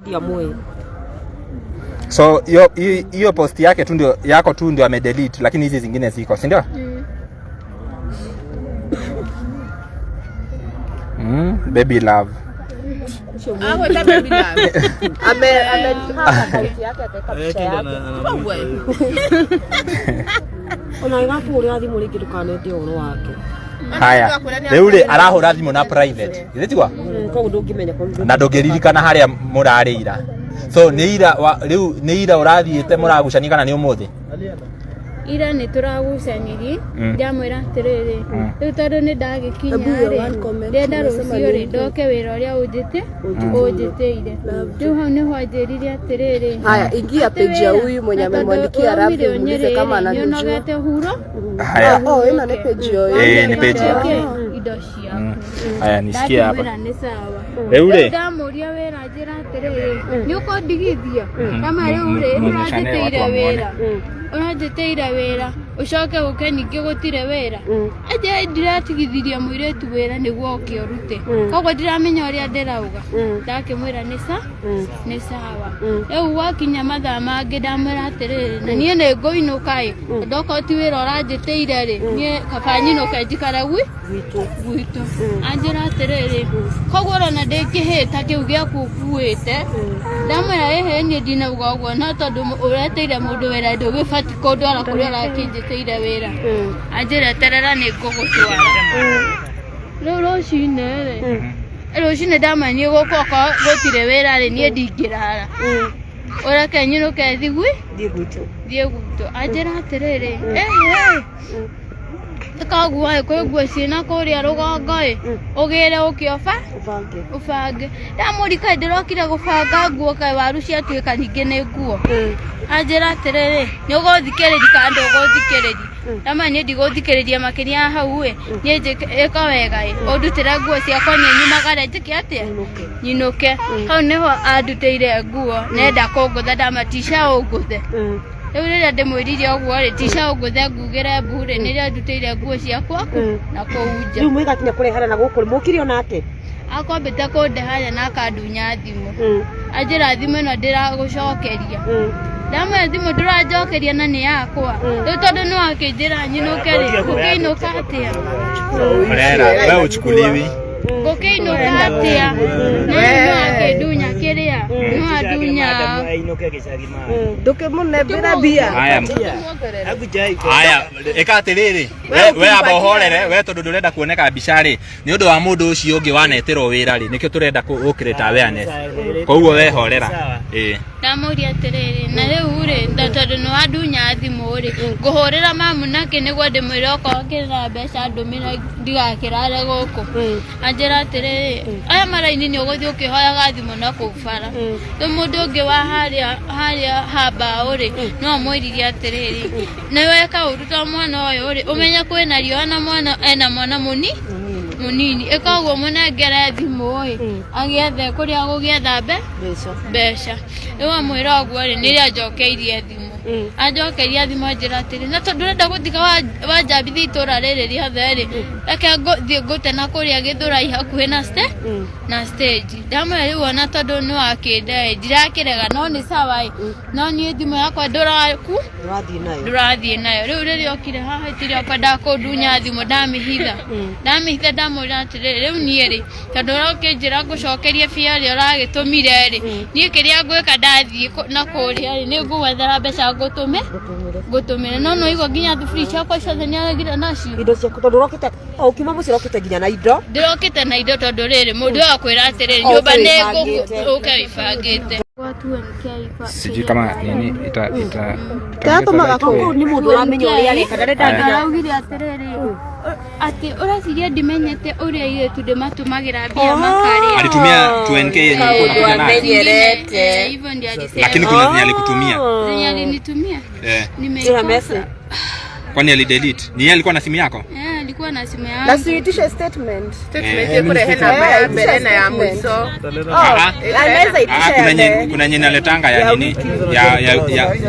Ndiamũĩ. So hiyo hiyo post yake tu ndio yako tu ndio amedelete, lakini hizi zingine ziko, si ndio? Baby love. Agwĩta baby love. Ame akaunti yake akaweka picha yake. Ona ĩgakũhũrĩra thimũ rĩngĩ ndũkanende ũhoro wake. Haya. Rĩu rĩ arahũra thimũ na private. Githĩ tigwa? Koguo ndũngĩmenya koguo Na ndũngĩririkana harĩa mũrarĩ ira. So nĩ ira rĩu nĩ ira ũrathiĩte mũragucania kana nĩ ũmũthĩ? Ira nĩ tũragucanirie. Ndamwĩra atĩrĩrĩ, rĩu tondũ nĩ ndagĩkinya rĩ, ndĩrenda rũciũ rĩ ndoke wĩra ũrĩa ũnjĩtĩire. Rĩu hau nĩho anjĩrire atĩrĩrĩ, Haya, ingia page ya huyu mwenye na tondũ amemwandikia ũraumire Rafi umuulize Nyĩrĩ kama rĩ, ananijua. nĩũnogete huro. Haya. Oh, ĩno nĩ page ya huyu. Eh, nĩ page yake. Ũke indo ciaku. Haya, nisikie hapa. Ndakĩmwĩra nĩ sawa. Rĩu rĩ Ndamũria wĩra njĩra atĩrĩrĩ, nĩ ũkũndigithia kama rĩu rĩ Muonyeshane watu ũranjĩtĩire wamuone. wĩra, ũranjĩtĩire wĩra ũcoke ũke ningĩ gũtirĩ wĩra. Anje ndĩratigithirie mũirĩtu wĩra nĩguo oke ũrute, koguo ndiramenya ũrĩa ndĩrauga. Ndakĩmwĩra nĩ sa nĩ sawa. Rĩu gwakinya mathaa mangĩ ndamwĩra atĩrĩrĩ, na niĩ nĩ ngũinũka ĩ, tondũ okorwo ti wĩra ũranjĩtĩire rĩ, niĩ kaba nyinũke njikare gwitũ. Gwitũ. Anjĩra atĩrĩrĩ, koguo ũrona ndĩngĩhĩta kĩu gĩaku ũkuĩte. Ndamwĩra ĩhĩ, niĩ ndinauga ũguo, no tondũ ũreteire mũndũ wĩra ndũgĩbatiĩ kũndwara kũrĩa ũrakĩnjĩtĩire wĩra. Anjĩra eterera nĩ ngũgũtwara. Rĩu rũcinĩ rĩ, rũcinĩ ndamaniĩ gũkũ okorwo gũtirĩ wĩra rĩ, niĩ ndingĩrara, ũreke nyinũke thigui. Thiĩ gwitũ. Thiĩ gwitũ. Anjĩra atĩrĩrĩ, ĩhĩ, ĩkaguo ĩ, kwĩ nguo ciĩna kũrĩa rũgongo ĩ, ũgĩre ũke ũba Ũbange. Ũbange. Ndamũri kaĩ ndĩrokire gũbanga nguo, kaĩ waru ciatuĩka ningĩ nĩ nguo. Anjĩra atĩrĩrĩ, nĩ ũgũthikĩrĩria kana ndũgũthikĩrĩria? Ndamwĩra niĩ ndigũthikĩrĩria makĩria ya hau ĩ, niĩ ĩka wega ĩ, ũndutĩre nguo ciakwa niĩ nyumagare njĩke atĩa, nyinũke. Hau nĩho andutĩire nguo nenda kũngũtha. Ndamatisha ũngũthe. Rĩu rĩrĩa ndĩmwĩrire ũguo rĩ, tica ũngũthe ngugĩre mbu rĩ, nĩrĩo ndutĩire nguo ciakwa na kũu nja. Rĩu mũgĩgakinya kũrehana na gũkũ mũkire onake. Akwambĩte kũndeharia na akandunya thimũ. Anjĩra thimũ ĩno ndĩragũcokeria. Ndamwĩra thimũ ndũranjokeria na nĩ yakwa. Rĩu tondũ nĩ wakĩnjĩra nyinũke rĩ, ngũkĩinũka atĩa? Horera, wewe uchukuliwi. Ngũkĩinũka atĩa? Na rĩu nĩ wakĩndunya kĩrĩa, nĩ wandunya. Ndũkĩmũnembera mbia. Haya. Haya, ĩka atĩrĩrĩ, we amba ũhorere we tondũ ndũrenda kuoneka mbica rĩ, nĩ ũndũ wa mũndũ ũcio ũngĩ wanetĩrwo wĩra rĩ, nĩkĩo tũrenda gũkĩrĩta awareness. Koguo we horera. Ĩĩ. Ndamũria atĩrĩrĩ, na rĩu rĩ, na tondũ nĩ wandunya thimũ rĩ, ngũhũrĩra mamu nakĩ nĩguo ndĩmwĩre okorwo ngĩrĩ mbeca ndũmĩre ndigakĩrare gũkũ? Anjĩra atĩrĩrĩ, aya maraini nĩ ũgũthiĩ ũkĩhoyaga thimũ na kũu bara. Rĩu mũndũ ũngĩ wa harĩa harĩa ha mbaũ rĩ, no amwĩrire atĩrĩrĩ, nĩ weka ũru ta mwana ũyũ rĩ, ũmenye kwĩna riũa na mwana ena mwana mũnini, ĩka ũguo mũnengere thimũ ĩ, agĩethe kũrĩa agũgĩetha Mbeca. mbeca. Rĩu amwĩra ũguo rĩ, nĩrĩo anjokeirie thimũ. Anjokeria thimũ anjĩra atĩrĩ, na tondũ ũrenda gũtiga wanjambithia itũra rĩrĩ rĩothe rĩ, reke thiĩ ngũte na kũrĩa Gĩthũrai hakuhĩ na na stage. Ndamwĩra rĩu ona tondũ nĩ wakĩnda ĩ, ndirakĩrega, no nĩ sawa ĩ, no niĩ thimũ yakwa ndũraku Ndũrathiĩ nayo. Ndũrathiĩ nayo. Rĩu rĩrĩa okire haha itirĩ okwendaga kũndunya thimũ, ndamĩhitha, ndamĩhitha. Ndamwĩra atĩrĩrĩ, rĩu niĩ rĩ, tondũ ũrokĩnjĩra ngũcokerie bia ũrĩa ũragĩtũmire rĩ, niĩ kĩrĩa ngwĩka ndathiĩ na kũrĩa rĩ, nĩ ngũgwethera mbeca ngũtũme ngũtũmĩre, no no igua nginya thuburi ciakwa ciothe nĩ aregire nacio. Indo ciaku tondũ ũrokĩte o ũkiuma mũciĩ ũrokĩte nginya na indo. Ndĩrokĩte na indo tondũ rĩrĩ mũndũ ũyũ akwĩra atĩrĩrĩ, O nyũmba nĩ wĩbangĩte. ũke wĩbangĩte. Sijui kama nini ita Ndatũmaga Koguo nĩ mũndũ ũramenya ũrĩa areka, ndarenda nginya Araugire atĩrĩrĩ, atĩ ũreciria ndimenyete ũrĩa airĩtu ndĩmatũmagĩra mbia makarĩa. Alitumia 2NK yenye ulikuwa unakuja nayo. Amenyerete. Eh, hivyo ndio alisema. Lakini kuna zenye alikutumia. Zenye alinitumia Eh. Tuna nimeikosa. message. Kwani alidelete? Ni yeye alikuwa na simu yako? Eh, alikuwa na simu Na yangu. siitishe statement. Statement ĩkũrehe namba ya mbere na ya mũico. Ah, ah. Anaweza Ah, itisha kuna ya nye, mbere. kuna nye naletanga ya nini? Ya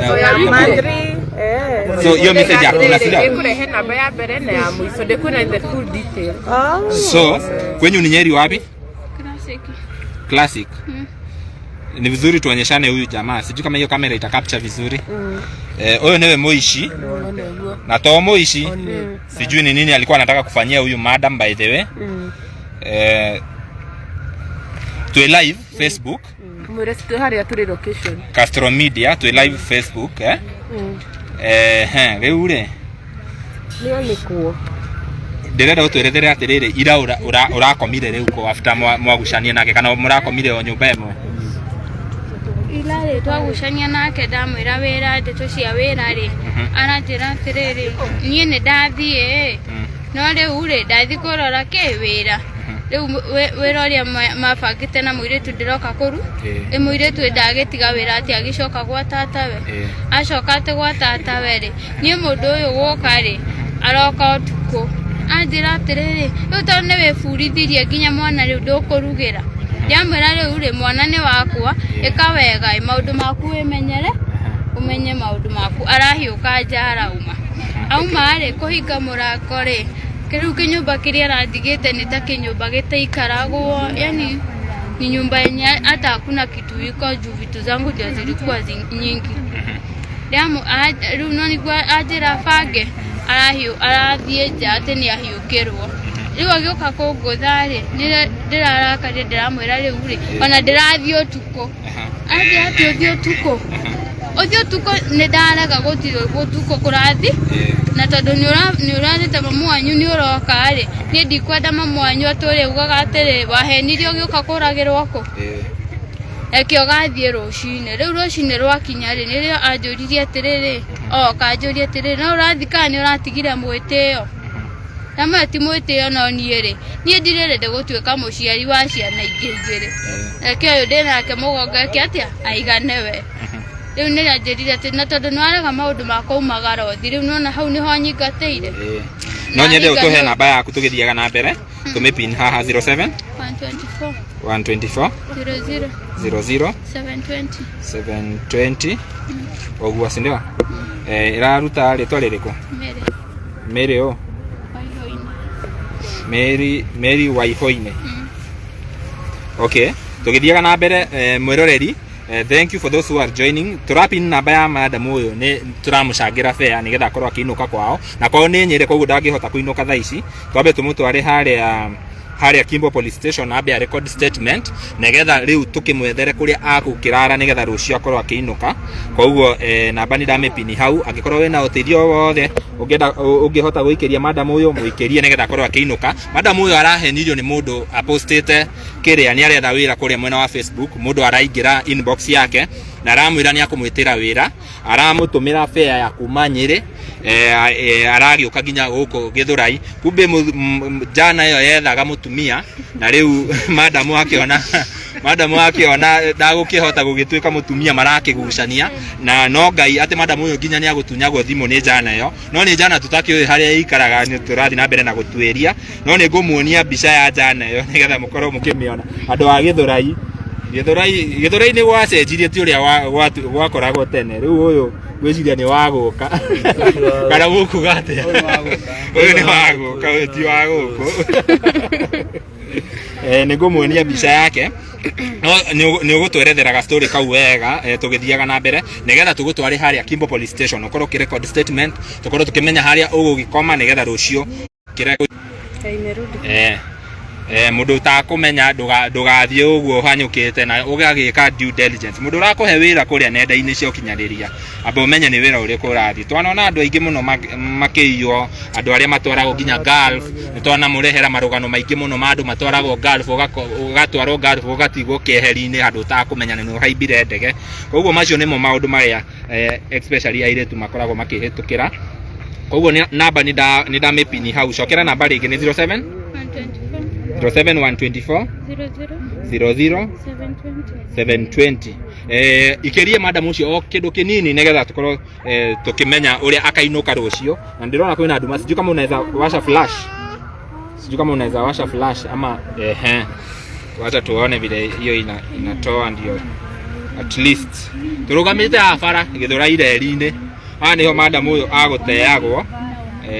So ya monthly. Eh. So hiyo message hakuna, si ndio? Ĩkũrehe namba ya mbere na ya mũico, ndĩkuona the full detail. Oh. So kwenyu ni Nyeri wapi? Classic. Classic. Ni vizuri tuonyeshane huyu jamaa. Sijui kama hiyo kamera ita capture vizuri. Huyu niwe muishi na to muishi. Sijui ni nini alikuwa anataka kufanyia huyu madam, by the way. Twe live Facebook. Mwĩre twĩ harĩa tũrĩ location. Castro Media, twe live Facebook, eh. He, rĩu rĩ, Nĩ anĩkwo. Ndĩrenda ũtwerethere atĩrĩrĩ, ira ũrakomire rĩu kũ after mwagucania nake, kana mũrakomire o nyũmba ĩmwe? Ira rĩ, twagucania nake, ndamwĩra wĩra, ndeto cia wĩra rĩ, aranjĩra atĩrĩrĩ, niĩ nĩ ndathiĩ, no rĩu rĩ, ndathiĩ kũrora kĩ wĩra rĩu, wĩra ũrĩa mabangĩte na mũirĩtu ndĩroka kũru. Ĩ mũirĩtu ndagĩtiga wĩra atĩ agĩcoka gwa tatawe. Acoka atĩ gwa tatawe rĩ, niĩ mũndũ ũyũ gũka rĩ, aroka ũtukũ, anjĩra atĩrĩrĩ, rĩu tondũ nĩ wĩburithirie nginya mwana, rĩu ndũkũrugĩra. Ndamwĩra rĩu rĩ, mwana nĩ wakwa, ĩka wega ĩ, maũndũ maku wĩmenyere, ũmenye maũndũ maku. Arahiũka nja, arauma, auma rĩ, kũhinga mũrango rĩ, rĩu kĩnyũmba kĩrĩa arandigĩte nĩ ta kĩnyũmba gĩtaikaragwo, yani ni nyumba yenye hata hakuna kitu iko juu vitu zangu ndio zilikuwa nyingi. Ndiamu rĩu no nĩguo anjĩra bange, arahiũ arathiĩ nja atĩ nĩ ahiũkĩrwo. Rĩu agĩũka kũngũtha rĩ, nĩ ndĩrarakarire, ndĩramwĩra rĩu rĩ, ona ndĩrathiĩ ũtukũ. Athiĩ atĩ ũthiĩ ũtukũ, ũthiĩ ũtukũ, nĩ ndarega gũthiĩ ũtukũ kũrathi, na tondũ nĩ ũrathĩte mamu wanyu nĩ ũroka rĩ, niĩ ndikwenda mamu wanyu atũre ugaga atĩrĩ wahenirio ũgĩũka kũragĩrwo kũ. Reke ũgathiĩ rũcinĩ. Rĩu rũcinĩ rwakinya rĩ, nĩrĩo anjũririe atĩrĩrĩ, oka anjũrie atĩrĩrĩ, no ũrathiĩ kana nĩ ũratigire mwĩtĩo? Ndamwĩra ti mwĩtĩo, no niĩ rĩ, niĩ ndirĩrĩ gũtuĩka mũciari wa ciana ingĩ igĩrĩ. Reke ũyũ ndĩ nake mũgongo eke atĩa, aigane we. Rĩu nĩrĩo anjĩrire atĩ na tondũ nĩwarega maũndũ ma kũumagara ũthi, rĩu nĩwona hau nĩho nyingatĩire. No nyende ũtũhe namba yaku tũgĩthiaga na mbere, tũmĩpin haha. 07 124 124 00 00 720. 720, ũguo, si ndio? Ĩraruta rĩtwa rĩrĩkũ? Mary. Mary o Waihoine. Mary, Mary Waihoine. Okay, tũgĩthiaga na mbere, mwĩroreri, thank you for those who are joining. Tũrapin namba ya madam ũyũ, nĩ tũramũcangĩra fare nĩgetha akorwo akĩinũka kwao, na kwao nĩ Nyĩrĩ, koguo ndangĩhota kũinũka thaa ici. Twambe tũmũtware harĩa Kimbo Police Station, ambe a record statement, nĩgetha rĩu tũkĩmwethere kũrĩa agũkĩrara, nĩgetha rũciũ akorwo akĩinũka. Koguo namba nĩ ndamĩpini hau. Angĩkorwo wĩna ũteithio o wothe ũngĩenda, ũngĩhota gũikĩria madam ũyũ, mũikĩrie nĩgetha akorwo akĩinũka. Madam ũyũ arahenirio nĩ mũndũ apostĩte kĩrĩa nĩ aretha wĩra kũrĩa mwena wa Facebook. Mũndũ araingĩra inbox yake na aramwĩra nĩ akũmwĩtĩra wĩra, aramũtũmĩra fare ya kuma Nyĩrĩ, aragĩũka nginya gũkũ Gĩthũrai. Kumbe njana ĩyo yethaga mũtumia, na rĩu madamu akĩona ndagũkĩhota gũgĩtuĩka mũtumia, marakĩgucania na no Ngai atĩ madamu ũyũ nginya nĩ agũtunyagwo thimũ nĩ njana ĩyo. No nĩ njana tũtakĩũĩ harĩa ĩikaraga, nĩ tũrathiĩ na mbere na gũtuĩria, no nĩ ngũmuonia mbica ya njana ĩyo nĩgetha mũkorwo mũkĩmĩona. Andũ a Gĩthũrai, Gĩthũrai, Gĩthũrai nĩ gwacenjirie, ti ũrĩa gwakoragwo tene. Rĩu ũyũ ngwĩciria nĩ wa gũka, kana mũkuga atĩa? Ũyũ nĩ wa gũka, ũyũ ti wa gũkũ. Nĩ ngũmuonia mbica yake, no nĩ ũgũtwerethera ga story kau wega, tũgĩthiaga na mbere, nĩgetha tũgũtware harĩa Kimbo Police Station, ũkorwo ũkĩ record statement, tũkorwo tũkĩmenya harĩa ũgũgĩkoma, nĩgetha rũciũ kĩrĩa mũndũ ũtakũmenya ndũgathiĩ ũguo ũhanyũkĩte na ũgagĩka due diligence. Mũndũ ũrakũhe wĩra kũrĩa nenda-inĩ cia ũkinyanĩria, amba ũmenye nĩ wĩra ũrĩkũ ũrathiĩ. Twanona andũ aingĩ mũno makĩiywo, andũ arĩa matwaragwo nginya Gulf. Nĩ twanamũrehera marũgano maingĩ mũno ma andũ matwaragwo Gulf, ũgatwarwo Gulf, ũgatigwo keheri-inĩ handũ ũtakũmenya nĩ ũhaimbire ndege. Koguo macio nĩmo maũndũ marĩa especially airĩtu makoragwo makĩhĩtũkĩra. Koguo namba nĩ ndamĩpini hau. Cokera namba rĩngĩ, nĩ 07 124 07124 00 00 720. 720. Ikĩrie madam ũcio o kĩndũ kĩnini, nĩgetha tũkorwo tũkĩmenya ũrĩa akainũka rũciũ. Na ndĩrona kwĩna nduma, sijui kama unaweza washa flash, sijui kama unaweza washa flash ama ehe, wacha tuone vile hiyo inatoa, ndio at least tũrũgamĩte haha bara Gĩthũrai reri-inĩ. Haha nĩho madam ũyũ agũteagwo,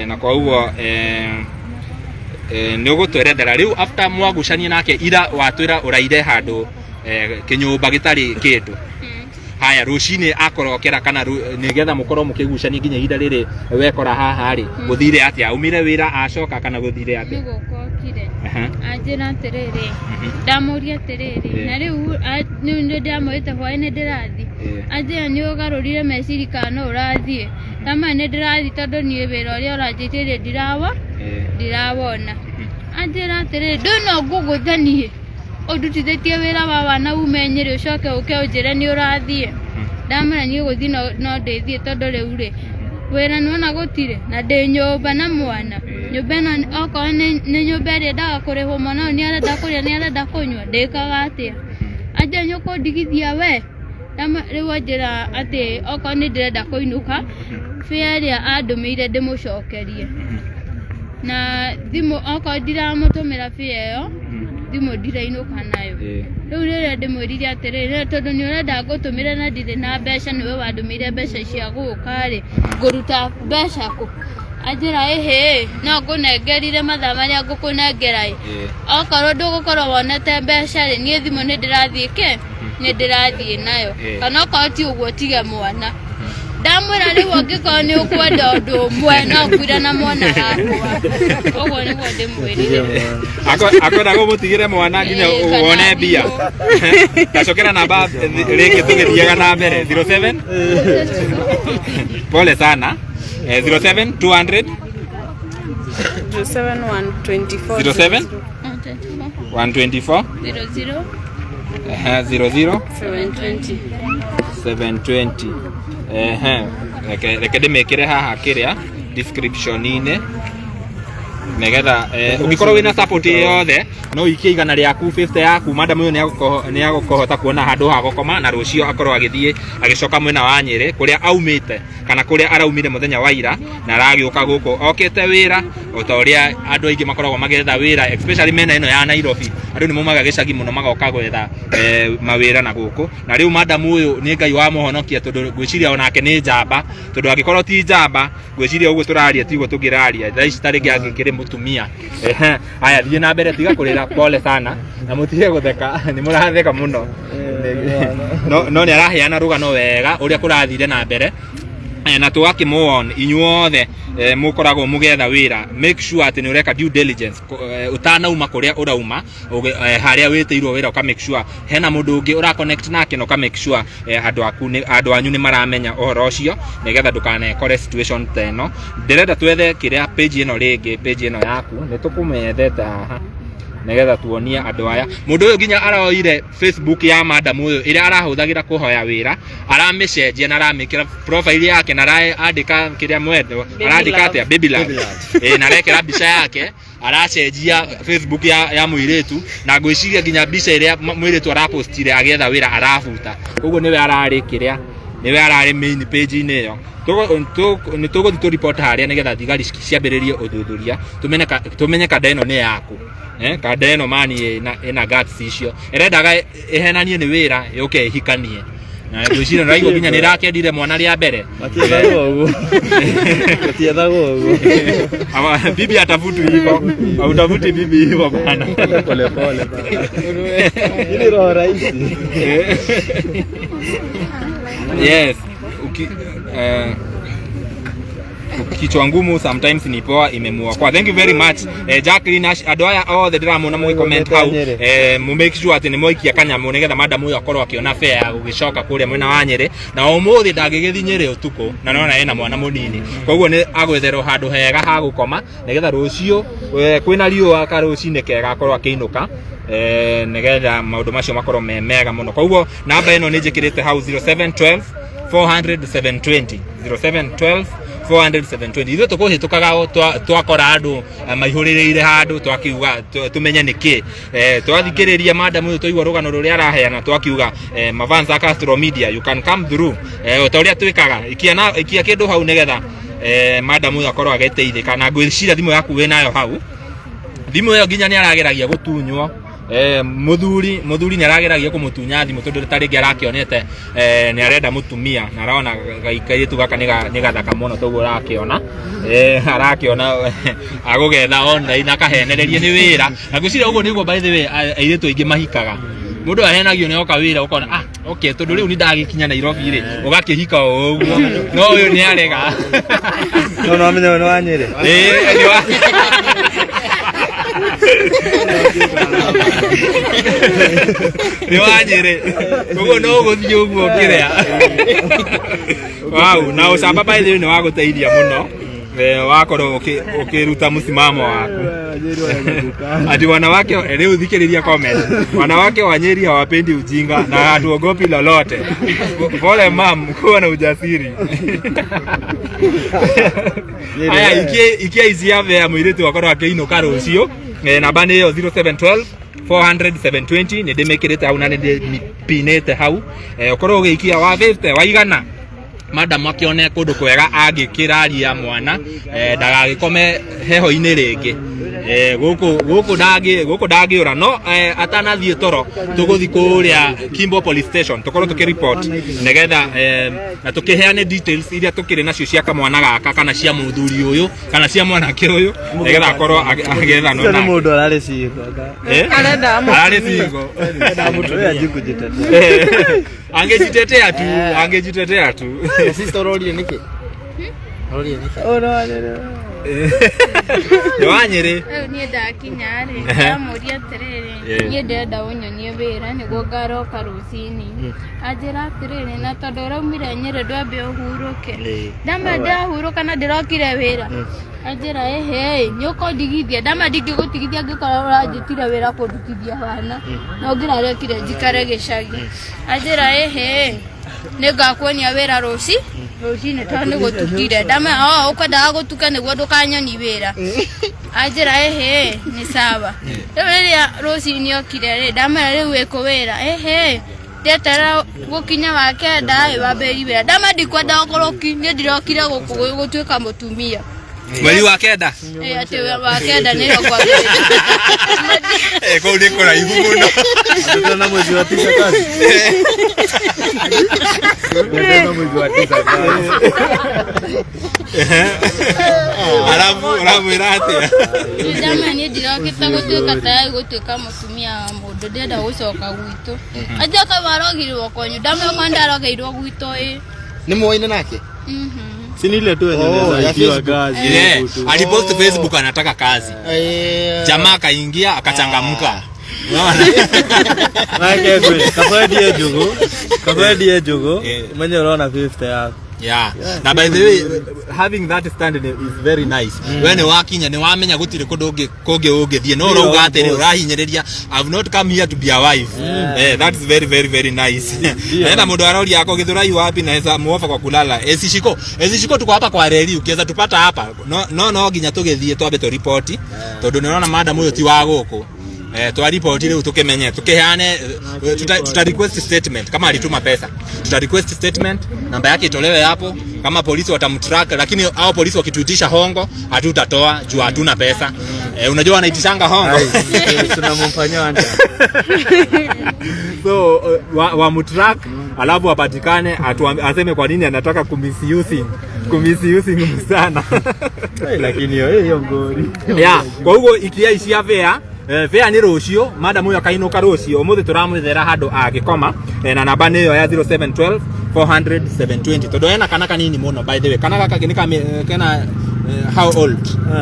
na kwa ũguo nĩ ũgũtwerethera rĩu after mwagucania nake ira, watwĩra ũraire handũ. Kĩnyũmba gĩtarĩ kĩndũ. Haya, rũcinĩ akorokera kana nĩgetha mũkorwo mũkĩgucania nginya ihinda rĩrĩ wekora haha rĩ, gũthire atĩa? Aumire wĩra acoka kana gũthire Nĩ atĩa? gũka okire. Aha. Anjĩra atĩrĩrĩ, ndamũria atĩrĩrĩ, na rĩu rĩu nĩ ndĩramwĩrĩte hwaĩ-inĩ ndĩrathiĩ. Anjĩra nĩ ũgarũrire meciria kana no ũrathiĩ. Ndamwĩra nĩ ndĩrathiĩ tondũ niĩ wĩra ũrĩa ũranjĩtĩire ndirawona. Anjĩra atĩrĩrĩ, ndũna ngũgũthanie ũndutithĩtie wĩra wa wana ume Nyĩrĩ ũcoke ũke ũnjĩre nĩ ũrathiĩ. Ndamwĩra niĩ gũthiĩ no ndĩthiĩ tondũ rĩu rĩ wĩra nĩwona gũtirĩ na ndĩ nyũmba na mwana. Nyũmba ĩno okorwo nĩ nyũmba ĩrĩa endaga kũrĩhwo, mwana ũyũ nĩ arenda kũrĩa, nĩ arenda kũnyua, ndĩkaga atĩa? Anjĩra nĩ ũkũndigithia we. Rĩu anjĩra atĩ okorwo nĩ ndĩrenda kũinũka, fare ĩrĩa andũmĩire ndĩmũcokerie. Na thimũ okorwo ndiramũtũmĩra fare ĩyo, thimũ ndirainũka nayo. Rĩu rĩrĩa ndĩmwĩrire atĩrĩrĩ, tondũ nĩ ũrenda ngũtũmĩre na ndirĩ na mbeca, nĩwe wandũmĩire mbeca cia gũka rĩ, ngũruta mbeca kũ? Anjĩra ĩhĩ, no ngũnengerire mathaa marĩa ngũkũnengera ĩ. Okorwo ndũgũkorwo wonete mbeca rĩ, niĩ thimũ nĩ ndĩrathiĩ kĩ? Nĩ ndĩrathiĩ nayo. Kana okorwo ti ũguo tige mwana. Ndamwĩra rĩu angĩkorwo nĩ ũkwenda ũndũ ũmwe no ngwĩra na mwana wakwa. Ũguo nĩguo ndĩmwĩrire. Akwenda gũmũtigĩre mwana nginya Kana wone mbia. Tacokera namba rĩngĩ tũgĩthiaga na mbere. 07 pole sana. 07 200 07124 07 124 00 00 720. 720. Reke ndĩmĩkĩre haha kĩrĩa description-inĩ nĩgetha ũngĩkorwo wĩna support yothe no ũikie 100 rĩaku, 50 yaku, madam ũyũ nĩ agũkũhota kuona handũ ha gũkoma na rũciũ akorwo agĩthiĩ agĩcoka mwena wa Nyĩrĩ kũrĩa aumĩte kana kũrĩa araumire mũthenya wa ira, na aragĩũka gũkũ okĩte wĩra o ta ũrĩa andũ aingĩ makoragwo magĩetha wĩra, especially mena ĩno ya Nairobi. Andũ nĩ maumaga gĩcagi mũno magoka gwetha mawĩra na gũkũ. Na rĩu madam ũyũ nĩ Ngai wamũhonokia, tondũ ngwĩciria onake nĩ njamba, tondũ angĩkorwo ti njamba ngwĩciria ũguo tũraria tiguo tũngĩraria thaa ici, tarĩngĩ angĩkĩrĩ mũtumia. Haya, thiĩ na mbere, tiga kũrĩra, pole sana, na mũtige gũtheka, nĩ mũratheka mũno. No nĩ araheana rũgano wega ũrĩa kũrathire na mbere. Na tũgakĩmũon inyuothe mũkoragwo mũgetha wĩra, make sure atĩ nĩ ũreka due diligence ũtanauma kũrĩa ũrauma, harĩa wĩtĩirwo wĩra, ũka make sure hena mũndũ ũngĩ ũra connect nake, na ũka make sure andũ aku andũ anyu nĩ maramenya ũhoro ũcio, nĩgetha ndũkanekore situation ta ĩno. Ndĩrenda twethe kĩrĩa page ĩno rĩngĩ, page ĩno yaku nĩ tũkũmĩethete haha nĩgetha tuonie andũ aya. Mũndũ ũyũ nginya aroire Facebook ya madam ũyũ ĩrĩa arahũthagĩra kũhoya wĩra, aramĩcenjia na aramĩkĩra profile yake na arandĩka kĩrĩa mwendwa arandĩka atĩa, baby love, na arekĩra mbica yake, aracenjia Facebook ya mũirĩtu, na ngwĩciria nginya mbica ĩrĩa mũirĩtu arapostire agĩetha wĩra arabuta. Koguo nĩwe ararĩ kĩrĩa, nĩwe ararĩ main page-inĩ ĩyo. Nĩ tũgũthiĩ tũ report harĩa nĩgetha thigari ciambĩrĩrie ũthuthuria, tũmenye kanda ĩno nĩ yaku. Kanda ĩno mani ĩna guts icio ĩrendaga ĩhenanie nĩ wĩra yũke ĩhikanie, na ngwĩciria nĩraigua nginya nĩ ĩrakĩendire mwana rĩa mbere. Matiethagwo ũguo. Matiethagwo ũguo. Ama, bibi atafuti hivyo, hautafuti bibi hivyo bana. Pole pole bana. Ili roho rahisi. Yes. Kichwa ngumu sometimes ni poa, imemuokoa. Thank you very much, Jacqueline. Andũ aya othe ndĩramona mũgĩ comment hau, mu make sure atĩ nĩ mwaikia kanyamũ nĩgetha madam ũyũ akorwo akĩona fare ya gũgĩcoka kũrĩa mwena wa Nyĩrĩ, na ũmũthĩ ndangĩgĩthiĩ Nyĩrĩ ũtukũ na nona ena mwana mũnini, koguo nĩ agwetherwo handũ hega ha gũkoma nĩgetha rũciũ kwĩna riũa karũcinĩ kega akorwo akĩinũka, nĩgetha maũndũ macio makorwo me mega mũno. Koguo namba ĩno nĩ njĩkĩrĩte hau, 0712 400 720, 0712 400 720. Ithuĩ tũkũhĩtũkaga twakora andũ maihũrĩrĩire handũ, twakiuga tũmenye nĩkĩ. Twathikĩrĩria madam ũyũ, twaigua rũgano rũrĩa araheana, twakiuga Mavanza Castro Media, you can come through, o ta ũrĩa twĩkaga, ikia kĩndũ hau nĩgetha madam ũyũ akorwo agĩteithĩka. Na ngwĩciria thimũ yaku wĩnayo hau, thimũ ĩyo nginya nĩ arageragia gũtunywo. Mũthuri nĩ arageragia kũmũtunya thimũ tondũ ta rĩngĩ arakĩonete nĩ arenda mũtumia na arona kairĩtu gaka nĩ gathaka mũno, toguo ũrakĩona arakĩona agũgetha online akahenererie nĩ wĩra, na ngwĩciria ũguo nĩguo by the way airĩtu aingĩ mahikaga. Mundu ahenagio nĩ oka wĩra ũkona ah okay tondu rĩu nĩ ndagĩkinya Nairobi rĩ ũgakĩhika o ũguo no ũyũ nĩ arega. No no amenye nĩ wa Nyĩrĩ. Ĩĩ nĩ wa nĩ wa Nyĩrĩ ũguo no ũgũthiĩ ũguo ũkĩrĩa. Wow, na ũcamba by the way nĩ wagũteithia mũno wakorwo ũkĩruta msimamo waku ati wanawake rĩu thikĩrĩria comment wanawake wa Nyeri hawapendi ujinga na hatuogopi lolote. Pole mam, kuwa na ujasiri. Aya ikia ici ya mũirĩtu akorwo akĩinũka rũciũ. Namba nĩ ĩyo 0712 400 720 nĩ ndĩmĩkĩrĩte hau na nĩ ndĩmĩpinĩte hau. Ũkorwo ũgĩikia wa 50 waigana madam akione kundu kwega angikiraria mwana ndagagikome heho-inĩ rĩngĩ. Gũkũ ndangĩũra no atanathiĩ toro tũgũthiĩ kũrĩa Kimbo Police Station tũkorwo tũkĩreport nĩgetha na tũkĩheane details iria tũkĩrĩ nacio cia kamwana gaka kana cia mũthuri ũyũ kana cia mwanake ũyũ nĩgetha akorwo agĩethanwo Ũcio nĩ nake. mũndũ ararĩ single. Ararĩ single. Arenda mũtumia. Angejitetea tu, angejitetea tu. Sister ũrorire nĩkĩ? Ũrorire nĩkĩ? Nĩ wa Nyĩrĩ. Rĩu niĩ ndakinya rĩ ndamũria atĩrĩrĩ niĩ ndĩrenda ũnyonie wĩra nĩguo ngaroka rũcinĩ. Anjĩra atĩrĩrĩ na tondũ ũraumire Nyĩrĩ ndwambe ũhurũke. Ndama ndĩrahurũka na ndĩrokire wĩra. Anjĩra ĩhĩ nĩ ũkũndigithia. Ndama ndingĩgũtigithia angĩkorwo ũranjĩtire wĩra kũndutithia wana na ũngĩrarekire njikare gĩcagi. Anjĩra ĩhĩ nĩngakuonia wĩra rũcinĩ tondũ nĩ gũtukire. Ndama o ũkwendaga gũtuke nĩguo ndũkanyoni wĩra. Anjĩra ĩhĩ nĩ sawa. Rĩu rĩrĩa rũcinĩ okire rĩ ndamera rĩu wĩkũ wĩra ĩhĩ ndeterera gũkinya wa kenda ĩ wambĩrĩrie wĩra. Ndama ndikwenda ũkoroki niĩ ndirokire gũkũ gũtuĩka mũtumia. Mweri wa kenda. Ĩ atĩ wa kenda nĩrĩo kwambĩrĩria. Kũu nĩ kũraihu mũno. Tuna mwezi wa tisa kazi. Tuna mwezi wa tisa kazi. Alafu ũramwĩra atĩa? Ndama niĩ ndirokĩte gũtuĩka tayari gũtuĩka mũtumia wa mũndũ ndĩrenda gũcoka gwitũ. Anjoka warogirwo kwanyu ndama okorwo ndarogeirwo gwitũ ĩ. Nĩ muoine nake? Si ni ile tu yenye Oh, unaweza ya ikiwa Facebook. kazi. Yeah, huku tu. alipost Facebook anataka kazi. Jamaa akaingia akachangamka. Unaona? Nake kweli, kabla njugu, kabla ndiye njugu, Yeah. mwenye unaona 50 yako. Yeah. Na by the way, having that stand is very nice. We nĩ wakinya nĩ wamenya gũtirĩ kũndũ kũngĩ ũngĩthiĩ no ũrauga atĩrĩ ũrahinyĩrĩria I've not come here to be a wife. That is very very very nice. Naenda mũndũ aroria ako Githurai wapi naweza muofa kwa kulala. Esishiko, esishiko tuko hapa kwa reli ukiweza tupata hapa. No no no nginya tũgĩthiĩ twambe tũripoti tondũ nĩ ũrona madam ũyũ ti wa gũkũ. Twa report rĩu tukimenye tukiheane tuta request statement kama alituma pesa tuta request statement namba yake itolewe hapo kama polisi watamtrack lakini hao polisi wakituitisha hongo hatutatoa juu hatuna pesa. Unajua wanaitishanga hongo. Tunamfanyia wanja. So wamtrack alafu apatikane aseme kwa nini anataka kumisusing msichana. Lakini hiyo ngori. Yeah, kwa hivyo ikia icia fare fare nĩ rũciũ madam ũyũ akainũka rũciũ ũmũthĩ tũramwethera handũ agĩkoma na namba nĩ ĩyo ya 0712 400 720 tondũ ena kana kanini mũno by the way kana gaka nĩ kena how old?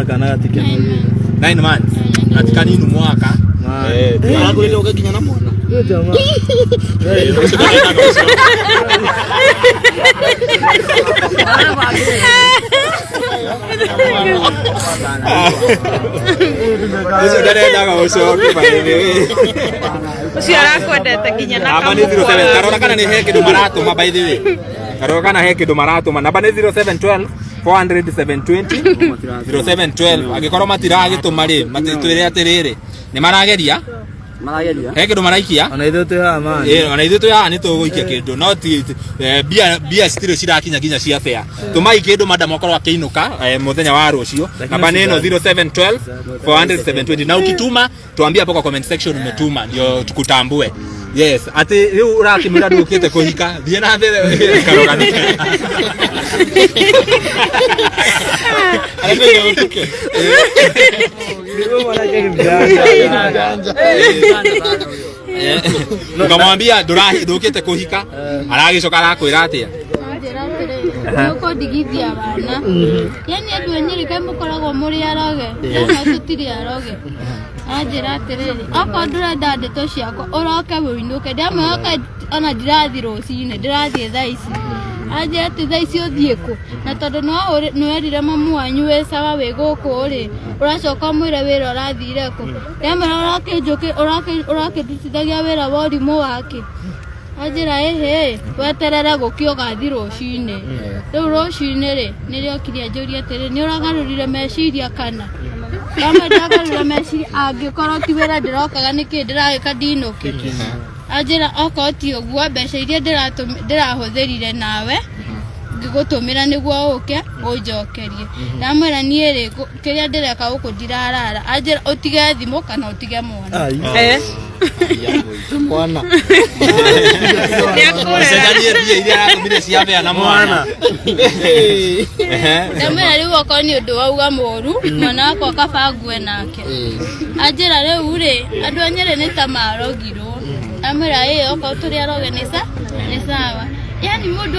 Kana gatikenogia. 9 months na ti kanini mwaka. Aragũrĩte ũke nginya na mwana. Huyo jamaa. Ũcio ndarendaga ũcio. Ũcio ndarendaga ũcoke by the way. Ũcio arakwendete nginya na Namba nĩ 07 tarora kana nĩ he kĩndũ maratũma by the way. Tarora kana he kĩndũ maratũma. Namba nĩ 0712 400 720 0712 angĩkorwo matiragĩtũma rĩ matitwĩre atĩrĩrĩ nĩ marageria Marageria. he kĩndũ maraikia. Ona ithuĩ twĩ haha man. Ona ithuĩ twĩ haha nĩ tũgũikia kĩndũ no ti mbia citirĩ cirakinya nginya cia fare tũmai kĩndũ madam akorwo akĩinũka mũthenya wa rũciũ. Namba nĩ ĩno 0712 400 720 na ukituma tuambie hapo kwa comment section umetuma ndio tukutambue. Yes, atĩ rĩu ũrakĩmwĩra ndũkĩte kũhika thiĩ na mbere karoganĩke. Huyo mwanake ni mjanja. Ukamwambia ndũkĩte kũhika, aragĩcoka arakwĩra atĩa? Anjĩra atĩrĩrĩ, nĩũkũndigithia wana. Yani andũ a Nyĩrĩ kaĩ mũkoragwo mũrĩ aroge, no tũtirĩ aroge. Anjĩra atĩrĩrĩ, okorwo ndũrenda ndeto ciakwa ũroke wĩinũke. Ndamwĩra ona ndirathiĩ rũcinĩ, ndĩrathiĩ thaa ici. Anjĩra atĩ thaa ici ũthiĩ kũ? Na tondũ nĩwerire mamu wanyu wĩ sawa wĩ gũkũ rĩ, ũracoka ũmwĩre wĩra ũrathire kũ? Ndamwĩra ũrakĩndutithagia wĩra wa ũrimũ wake. Anjĩra ĩhĩ, weterere gũkĩ ũgathiĩ rũcinĩ. Rĩu rũcinĩ rĩ, nĩrĩokire anjũria atĩrĩ, nĩ ũragarũrire meciria kana? Ndamwĩra ndiragarũra meciria, angĩkorwo ti wĩra ndĩrokaga nĩkĩ ndĩragĩka ndinũke? Anjĩra okorwo ti ũguo, mbeca iria ndĩrahũthĩrire nawe ngĩgũtũmĩra nĩguo ũke ũnjokerie. Ndamwĩra niĩ rĩ, kĩrĩa ndĩreka gũkũ ndirarara. Anjĩra ũtige thimũ kana ũtige mwana. Mwana. Ũcenjanie mbia iria aratũmire cia mbea na mwana. Ndamwĩra rĩu okorwo nĩ ũndũ wauga mũru, mwana wakwa kaba ngue nake. Anjĩra rĩu rĩ, andũ a Nyĩrĩ nĩ ta marogirwo. Ndamwĩra ĩĩ, okorwo tũrĩ aroge nĩ sawa. Yani mũndũ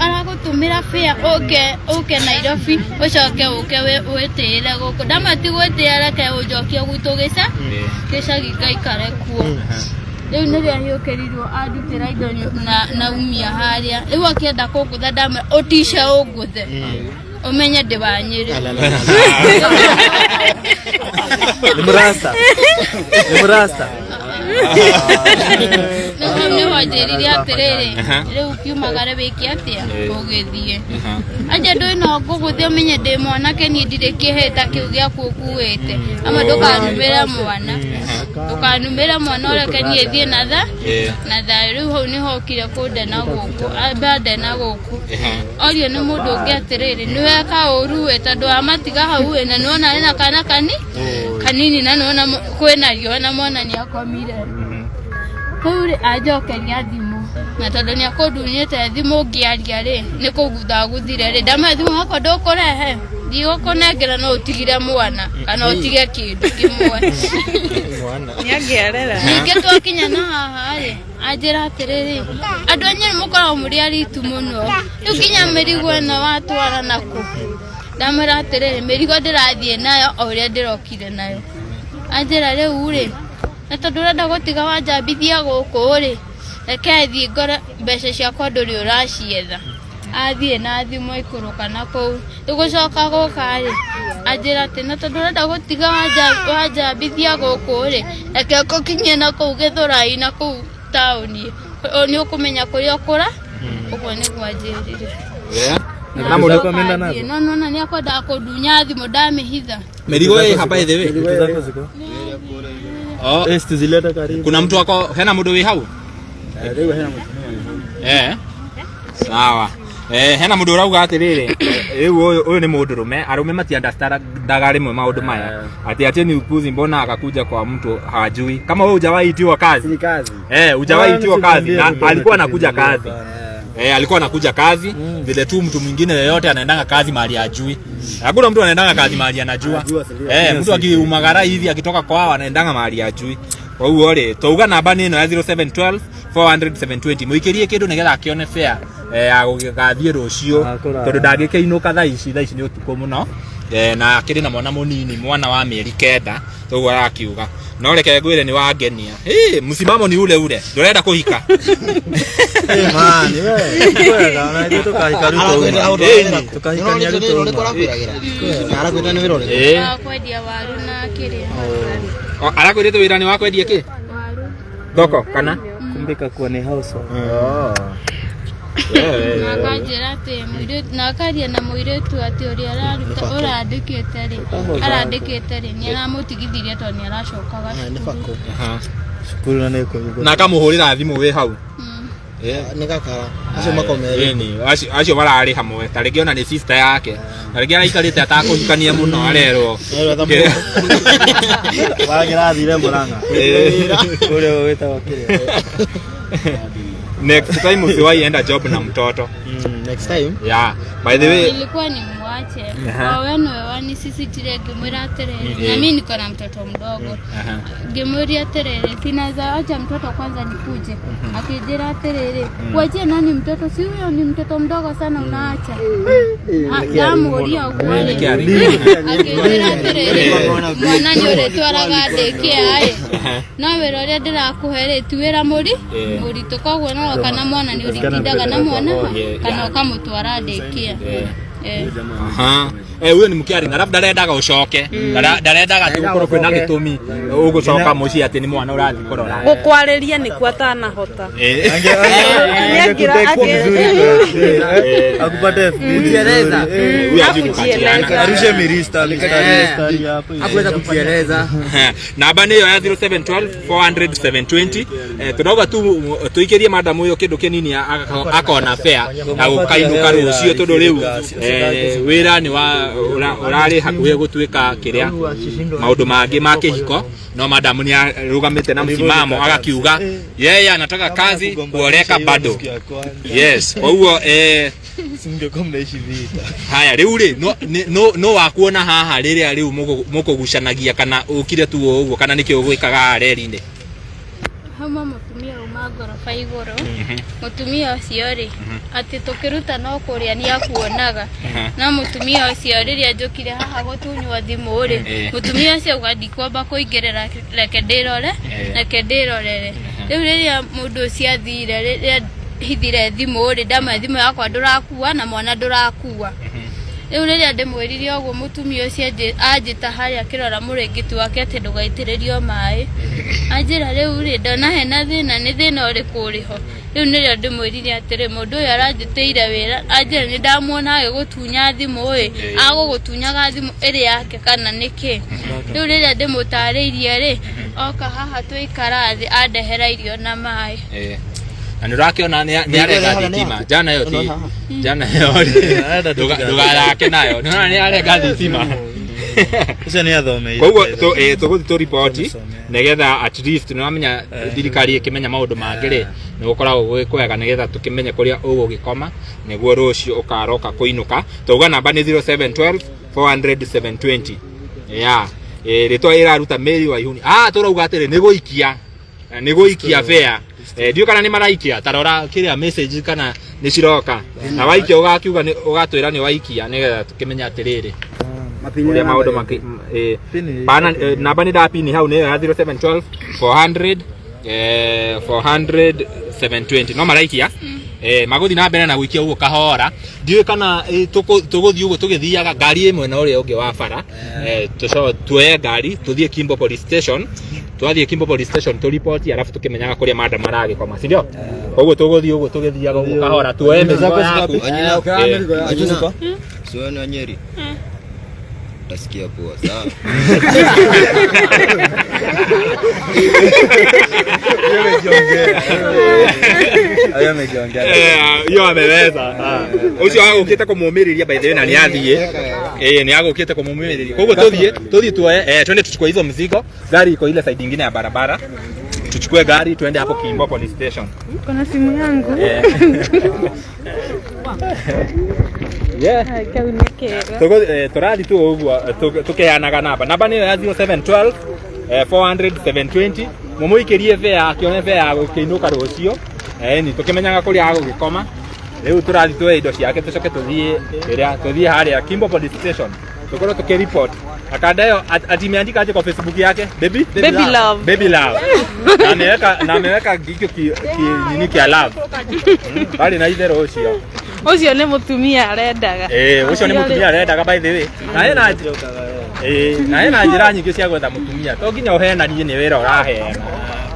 aragũtũmĩra fare ũke Nairobi, ũcoke ũke wĩtĩĩre gũkũ. Ndamwĩra ti gwĩtĩĩa, reke ũnjokie gwitũ gĩcagi ngaikare kuo. Rĩu nĩrĩo ahiũkĩrirwo andutĩra indo naumia harĩa. Rĩu akĩenda kũngũtha, ndamwĩra ũtice ũngũthe, ũmenye ndĩ wa Nyĩrĩ. Nĩ mũrasta. Nĩ mũrasta. Rĩu nĩho anjĩrire atĩrĩrĩ, rĩu kiumagare wĩke atĩa, ũgĩthiĩ. Anja ndũĩ no ngũgũthe ũmenye ndĩ mwanake, niĩ ndirĩ kĩhĩta kĩu gĩaku ũkuĩte. Ama ndũkanumĩre mwana, ndũkanumĩre mwana ũreke niĩ thiĩ na na thayũ. Rĩu hau nĩho okire kũndena gũkũ, ambe andena gũkũ. Orio nĩ mũndũ ũngĩ atĩrĩrĩ, nĩweka ũru we, tondũ wamatiga hau we, na nĩwona ena kana kanini, na nĩwona kwĩna riũa na mwana nĩakomire. Rĩu rĩ, anjokeria thimũ, na tondũ nĩakũndunyĩte thimũ ngĩaria rĩ, nĩ kũguthaguthire rĩ, ndamwĩra thimũ yakwa ndũkũrehe, ndigũkũnengera no ũtigire mwana kana ũtige kĩndũ kĩmwe. Nĩangĩarera. Ningĩ twakinya na haha rĩ, anjĩra atĩrĩrĩ, andũ a Nyĩrĩ mũkoragwo mũrĩ aritu mũno, rĩu nginya mĩrigo ĩno watwara nakũ? Ndamwĩra atĩrĩrĩ, mĩrigo ndĩrathiĩ nayo o ũrĩa ndĩrokire nayo. Anjĩra rĩu rĩ, na tondũ ũrenda gũtiga wanjambithia gũkũ rĩ, reke thiĩ ngore mbeca ciakwa ndũrĩ ũracietha. Athiĩ na thimũ aikũrũka na kũu. Rĩu gũcoka gũka rĩ, anjĩra atĩ na tondũ ũrenda gũtiga wanjambithia gũkũ rĩ, reke ngũkinyie na kũu Gĩthũrai na kũu taũni, nĩ ũkũmenya kũrĩa ũkũra. Ũguo nĩguo anjĩrire. Na mũndũ No nona nĩ akwendaga kũndunya thimũ ndamĩhitha. Mĩrigo ĩ hapa by the way. Vitu zako ziko? Oh, Eh, tuzilete karibu. kuna mtu wako, hena mũndũ wĩ hau? Rĩu hena mũtumia. Eh. Sawa. Hena mũndũ ũrauga atĩrĩrĩ, rĩu ũyũ nĩ mũndũrũme, arũme mati-understandaga rĩmwe maũndũ maya. Ati ati ni upuzi, mbona akakuja kwa mtu hajui. Kama wewe hujawahi itiwa kazi. Ni kazi. Hujawahi itiwa kazi na alikuwa anakuja kazi. Alikuwa anakuja kazi vile tu mtu mwingine yeyote anaendanga kazi mahali hajui. Hakuna mtu anaendanga kazi mahali anajua. Mtu akiumagara hivi akitoka kwao anaendanga mahali hajui. Kwa hiyo rĩ, twauga namba nĩ ĩno ya 0712 400 720. Mũikĩrie kĩndũ nĩgetha akĩone fare ya gũgathiĩ rũciũ, tondũ ndangĩkĩinũka thaa ici, thaa ici nĩ ũtukũ mũno. Na akĩrĩ na mwana mũnini, mwana wa mĩeri 9, toguo arakiuga. No reke ngwĩre nĩ wangenia. Msimamo ni ule ule. Ndũrenda kũhika. Man, we. Kwega, ona ithuĩ tũkahika rĩu twauma. Tũkahikania rĩu twauma. Arakwĩra nĩ wĩra ũrĩkũ? Wa kwendia waru na kĩrĩa. Arakwĩrĩte wĩra nĩ wa kwendia kĩ? Waru. Thoko kana? Kumbe kakuwa ni household. Na akanjĩra atĩ mũirĩtu, na akaria na mũirĩtu atĩ ũrĩa araruta ũrandĩkĩte rĩ, arandĩkĩte rĩ, nĩ aramũtigithirie tondũ nĩ aracokaga cukuru. Cukuru na nĩ kũhingwo. Na akamũhũrĩra thimũ wĩ hau. Nĩ gakara. Acio makomere. Ĩni, acio mararĩ hamwe, ta rĩngĩ ona nĩ sister yake. Na rĩngĩ araikarĩte atakũhikania mũno arerwo. Wagĩrathire Murang'a. Kũrĩa gwĩtagwo kĩrĩa. Next time usiwahi enda job na mtoto. Next time. Yeah. By the way, Ilikuwa ni nikuache. Aha. O we nĩwe wanisisitire ngĩmwĩra atĩrĩrĩ, na mi niko na mtoto mdogo. Aha. Ngĩmũria atĩrĩrĩ, sinaweza acha mtoto kwanza nikuje. Akijira atĩrĩrĩ, uachie nani mtoto? Si huyo ni mtoto mdogo sana unaacha. Ndamũria ũguo rĩ, akĩnjĩra atĩrĩrĩ, mwana nĩ ũrĩtwaraga ndĩkĩa ĩ, no wĩra ũrĩa ndĩrakũhe rĩ ti wĩra mũri mũritũ, koguo no kana mwana nĩ ũrĩtindaga na mwana kana ũkamũtwara ndĩkĩa. Aha. Eh, huyo ni mkiari alafu ndarendaga ucoke. Ndarendaga ati gukorwo kwina gitumi ugucoka mucii ati ni mwana urathi kurora. Gũkwarĩria nĩkuo atanahota. Eh. Angekutekwa vizuri kwa FB, akupate FB Kujieleza. vizuri. Huyo hajui kukatiana. Arushe mirista mistari mistari hapo. Hakuweza kujieleza. Namba nä yo ya 0712 400 720. Tũrauga tu tũikĩrie madam ũyũ kĩndũ kĩnini akona fair na gũkainũka rũciũ tondũ rĩu wĩra nĩ wa ũrarĩ hakuhĩ gũtuĩka kĩrĩa maũndũ mangĩ ma kĩhiko, no madam nĩ arũgamĩte na msimamo agakiuga yeye anataka kazi kuoleka bado. Yes, koguo Singekuwa mnaishi vita. Haya riu ri no wakuona haha riria riu mukugucanagia kana ukire tu uguo kana niki ugwikaga haha reri-inĩ? Hauma mũtumia uma ngoroba igũrũ, mũtumia ũcio rĩ atĩ tũkĩruta no kũrĩa nĩ akuonaga, no mũtumia ũcio rĩrĩa njũkire haha gũtunywo thimũ rĩ, mũtumia ũcio auga ndikwamba kũingĩrĩra, reke ndĩrore, reke ndĩrorere. Rĩu rĩrĩa mũndũ ũcio athire, rĩrĩa hithire thimũ rĩ, ndamwe thimũ yakwa ndũrakua na mwana ndũrakua. Rĩu rĩrĩa ndĩmwĩrire ũguo mũtumia ũcio anjĩta harĩa akĩrora mũrĩngĩti wake atĩ ndũgaitĩrĩrio maĩ, anjĩra rĩu rĩ ndona hena thĩna, nĩ thĩna ũrĩkũ ũrĩho? Rĩu nĩrĩo ndĩmwĩrire atĩrĩ, mũndũ ũyũ aranjĩtĩire wĩra, anjĩra nĩ ndamuona agĩgũtunya thimũ ĩ, agũgũtunyaga thimũ ĩrĩ yake kana nĩkĩ? Rĩu rĩrĩa ndĩmũtarĩirie rĩ, oka haha tũikara thĩ andehera irio na maĩ. Na nä ũrakĩona nĩ arenga thitima njana ĩyo ti njana ĩyo rĩ ndũgathake nayo, nĩ ũrona nĩ arenga thitima. Ũcio nĩ athomeire. Koguo tũgũthiĩ tũriboti nĩgetha at least nĩ wamenya thirikari ĩkĩmenya maũndũ mangĩ rĩ, nĩ gũkoragwo gwĩ kwega nĩgetha tũkĩmenye kũrĩa ũgũgĩkoma nĩguo rũciũ ũkaroka kũinũka. Twauga namba nĩ 0712 400 720. Yeah. Rĩtwa ĩraruta Mary Waihuni. Tũrauga atĩrĩ nĩ gũikia, nĩ gũikia fair. Ndiũ kana nĩ maraikia, tarora kĩrĩa message kana nĩ ciroka, na waikia ũgakiuga ũgatwĩra nĩ waikia nĩgetha tũkĩmenye atĩrĩrĩ ũrĩa maũndũ makĩ bana. Namba nĩ ndapini hau nĩyo ya 0712 400 400 720. No maraikia, magũthiĩ na mbere na gũikia ũguo kahora. Ndiũĩ kana tũgũthiĩ ũguo tũgĩthiaga ngari ĩmwe na ũrĩa ũngĩ wa bara, tuoye ngari tũthiĩ Kimbo Police Station, twathiĩ Kimbo Police Station tũripoti, arabu tũkĩmenyaga kũrĩa madam maragĩkoma, si ndio? Koguo tũgũthiĩ ũguo tũgĩthiaga ũguo kahora tuoye mĩrigo yaku. Sioni wa Nyeri. Utasikia poa, sawa? Ayo amejiongea. Hiyo ameweza. Ucio agũkĩte kũmũmĩrĩria by the way na nĩ athiĩ. Nĩ agũkĩte kũmũmĩrĩria. Koguo tũthiĩ tuoye, twende tuchukue hizo mzigo. Gari iko ile side nyingine ya barabara. Tuchukue gari tuende hapo Kimbo Police Station. Kuna simu yangu. Yeah. Tũrathiĩ tu ũguo tũkĩheanaga namba. Namba nĩyo ya 0712 400 720. Mũmũikĩrie fare akĩone fare ya gũkĩinũka rũciũ. Ni tũkĩmenyaga kũrĩa agũgĩkoma. Rĩu tũrathiĩ tuoye indo ciake tũcoke tũthiĩ ĩrĩa tũthiĩ harĩa Kimbo Police Station. Tũkorwo tũkĩreport. Akanda ĩyo ati imeandika aje kwa Facebook yake? Baby? Baby love. Baby love. Na ameweka gikio ki nini kia love. Bali na itherũ ũcio. Ũcio nĩ mũtumia arendaga. Ũcio nĩ mũtumia arendaga by the way. Na hena na hena njĩra nyingĩ cia gwetha mũtumia. To nginya ũhenanie nĩ wĩra ũraheana.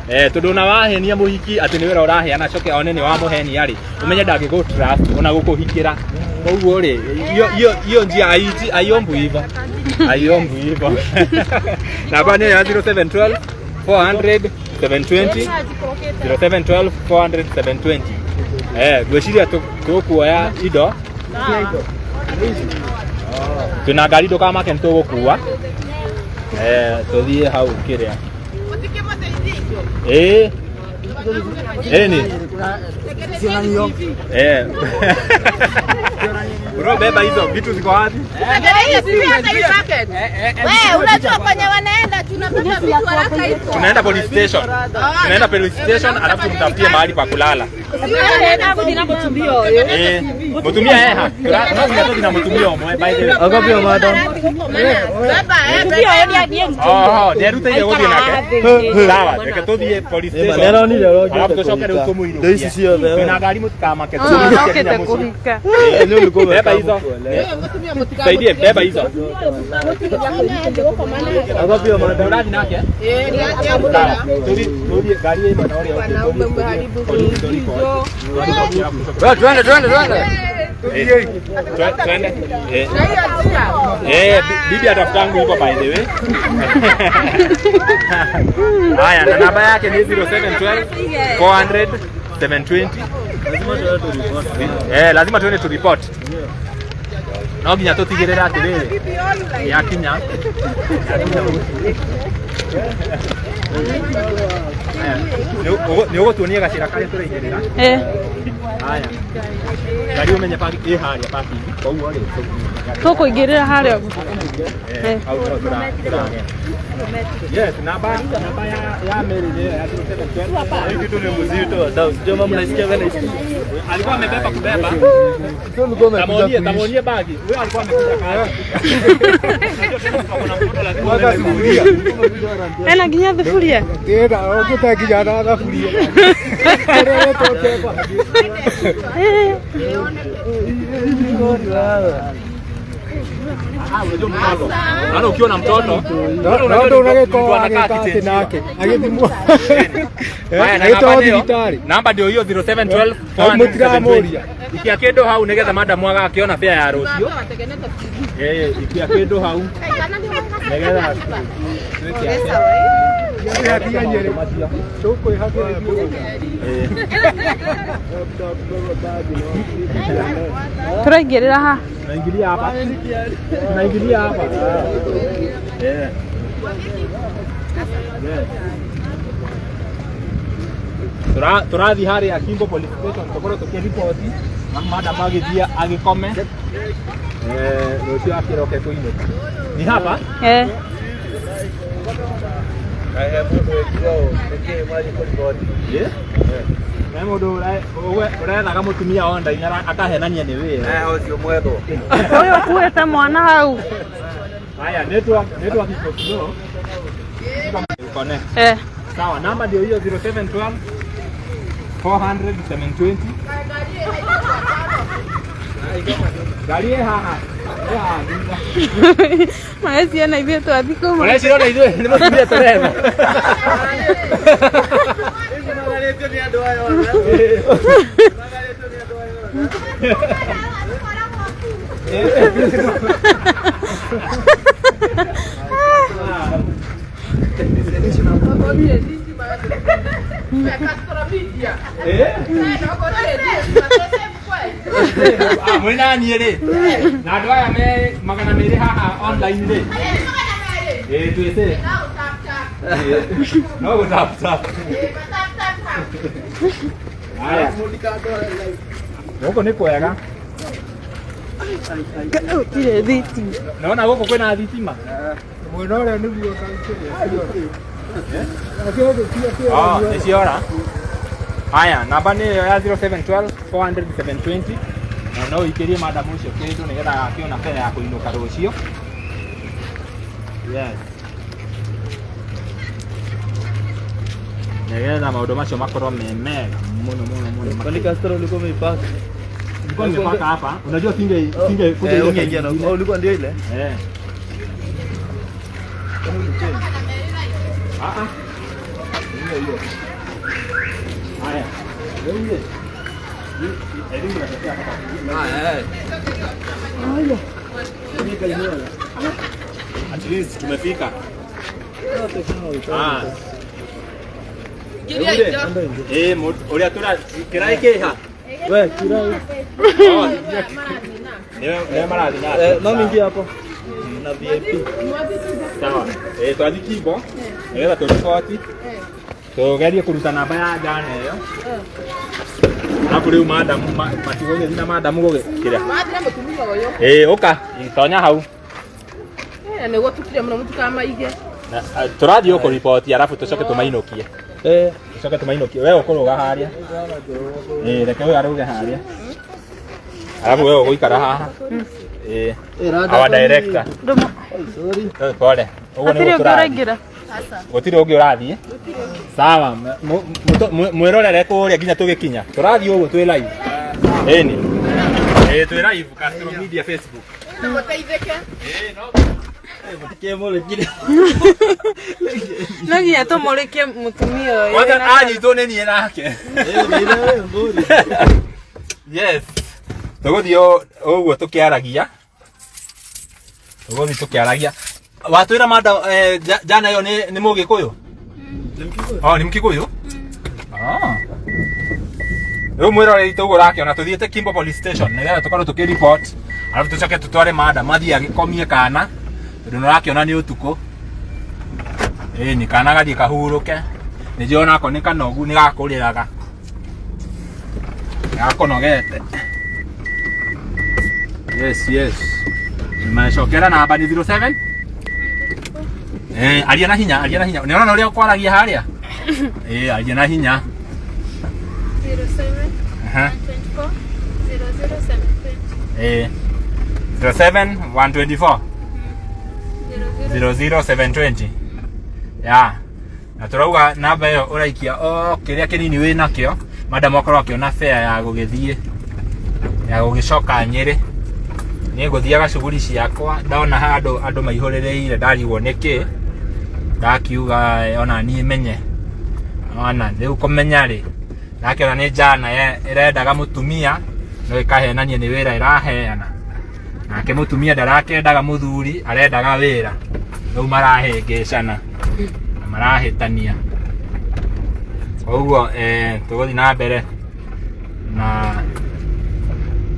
Tondũ ona wahenia mũhiki atĩ nĩ wĩra ũraheana acoke one nĩ wamũhenia rĩ, ũmenye ndangĩgũ trust ona gũkũhikĩra. Koguo rĩ, hiyo njia haiombwi hivyo. Haiombwi hivyo. Namba nĩ ya 0712 400 720. 0712 400 720. Ngwĩciria tũkuoya indo. Twĩna ngari ndũkamake nĩ tũgũkua. Tũthiĩ hau kĩrĩa. Eni. Eh. Bro, beba hizo vitu ziko wapi? Wewe unajua kwenye wanaenda tunabeba vitu haraka hivyo. Tunaenda police station. Tunaenda police station alafu tumtafutie mahali pa kulala. Eh, mutumia eha. Tuna na mutumia omwe by the way. Akapia madam. Oh, nderuteire guthie nake. Sawa, reke tuthie police station. Nĩaronire ũrĩa Alafu ũngĩte tucoke rĩu kũhika. tũmũinũkie. Indo ici ciothe. Twĩna ngari mũtikamake. Nokete kũhika. Nĩ ũrĩkũ Beba hizo. Saidie, beba hizo. Akapia madam. Ũrathiĩ nake? Sawa. Tuthi ngari ĩ mwena ũrĩa ũngĩ. Twende twende twende. Twende. Eh, bibi atafutangu hivyo by the way. Haya, na namba yake ni 0712 400 720. Eh, lazima tuende tu report. No nginya tutigirire atiriri yakinya. Nĩ ũgũtuonia gacĩra karĩa tũraigĩrĩra. Eh. Haya. Ngari ũmenye parking ĩ harĩa parking. Koguo rĩ Tũkũingĩrĩra harĩa ũguo. Eh, hau nĩho tũragera. Yes, namba ya Mary ni ya 0712. Hii kitu ni mzito wadau. Sijui mama mnasikia vile naisikia. Alikuwa amebeba kubeba. Sio ulikuwa umekuja Tamuonie, kuishi. tamuonie bagi. Huyo alikuwa amekuja kazi. Unajua tena kuna mtoto lazima Mwaka sufuria. Ena nginya thuburia. Tena ũngĩte nginya na thaburia. Kũrĩa wĩtwo Eh. Ah, unajua mtoto. Maana ukiwa na mtoto, No ndũnagĩkorwo agĩka atĩ nake agĩthimwo. Haya, na Agĩtwarwo namba nĩyo. thibitarĩ. Namba ndio hiyo 0712 Hau mũtiramũria. Ikia kĩndũ hau nĩgetha madamu agakĩona fare ya rũciũ. Eh, ikia kĩndũ hau nĩgetha tuĩke atĩ. Tũraingĩrĩra ha? Tunaingilia hapa. Tunaingilia hapa. Eh. Tũrathiĩ harĩa Kimbo police station tũkorwo tũkĩriboti madam agĩthiĩ agĩkome rũciũ akĩroke kũinũka. Ni hapa? Eh. Eh? He mũndũ ũrethaga mũtumia online akahenania nĩ wĩra. Ũcio mwethwo. Ũyũ ũkuĩte mwana hau. Haya, network iko slow. Connect. Eh. Sawa, namba ndio hiyo 0712 400 720. Gari ĩ haha. Ĩ haha thutha. Mareciria ithuĩ twathiĩ kũma. Mareciria ona ithuĩ nĩ mũtumia tũretha. Ah, mwĩ na niĩ rĩ na andũ aya me 200 haha online rĩ ĩ twĩte no gũ tap tap. Haya, gũkũ nĩ kwega. Gũtirĩ thitima. Naona gũkũ kwĩna thitima. Mwena ũrĩa nĩguo Oh, nĩ ciora. Haya, namba nĩ ĩyo ya 0712 400 720 na no ũikĩrie madam ũcio kĩndũ nĩgetha agakĩona fare ya kũinũka rũciũ. Yes. Nĩgetha maũndũ macio makorwo me mega mũno mũno mũno. Kwani Castro ulikuwa umeipaka? Nilikuwa nimepaka hapa. Unajua singe kuja Eh, ile ungeingia na nyingine. oh, ulikuwa ndio ile? Eh. Ah ah. Hiyo hiyo. Haya. Wewe ile. Elimu inatokea hapa. At least tumefika. Ah. Eh, ũrĩa tũra kĩraĩ kĩha. We, kirai. Oh, nĩwe marathiĩ nake. Eh, mami ingia hapo. Na VIP. Sawa. Eh, twathi Kimbo. Nĩgetha tũriboti. Tugerie kũruta namba ya njana ĩyo. Arabu rĩu madamu matigũgĩthiĩ na madamu gũgĩkĩra. Mathira mũtumia ũyũ. Ĩĩ ũka, tonya hau. Na nĩguo tukire mũno mũtikamaige. Na, tũrathiĩ ũkũriboti arabu tũcoke tũmainũkie. Tũcoke tũmainũkie. We ũkũrũga harĩa. Ĩĩ reke ũyũ arũge harĩa. Arabu we ũgũikara haha. Ĩĩ. Our director. Pole. Ũguo Hatirĩ nĩguo ũngĩ tũrathiĩ. ũraingĩra. Gũtirĩ ũngĩ ũrathiĩ. Sawa, mwĩrorere kũrĩa nginya tũgĩkinya. Tũrathiĩ ũguo twĩ live. Ĩni. Ĩĩ twĩ live Castro Media Facebook. Mũteithĩke. No nginya tũmũrĩkie mũtumia ũyũ. Kwanza anyitwo nĩ niĩ nake. Yes. Tũgũthiĩ ũguo tũkĩaragia. Tũgũthiĩ tũkĩaragia. Watwĩra mada jana ĩyo nĩ Mũgĩkũyũ? Oh, nĩ Mũkikuyu? Ah. Rĩu mwĩroreri tũguo ũrakĩona tũthiĩte Kimbo Police Station nĩgetha tũkorwo tũkĩ report arabu tũcoke tũtware madam athiĩ agĩkomie kana tondũ nĩ ũrakĩona nĩ ũtukũ. Ĩni kana gathiĩ kahurũke. Nĩ njũĩ onako nĩ kanogu nĩ gakũrĩraga. Nĩ gakonogete. Yes, yes. Nimecokera namba nĩ 07. Aria na hinya, aria na hinya. Nĩ ũrona ũrĩa ũkwaragia harĩa? Aria na hinya. 07 Aha. 124 00720. 07 124 00 00720. Ya. Na tũrauga namba ĩyo ũraikia o kĩrĩa kĩnini wĩ nakĩo, madam akorwo akĩona fare ya gũgĩthiĩ ya gũgĩcoka Nyĩrĩ. Niĩ ngũthiaga cuguri ciakwa ndona handũ andũ maihũrĩrĩire ndarigwo nĩkĩ, ndakiuga ona niĩ menye. Ona rĩu kũmenya rĩ, ndakĩona nĩ njana ĩrendaga mũtumia no ĩkahenania nĩ wĩra ĩraheana. Nake mũtumia ndarakendaga mũthuri, arendaga wĩra. Rĩu marahĩngĩcana na marahĩtania. Koguo tũgũthiĩ na mbere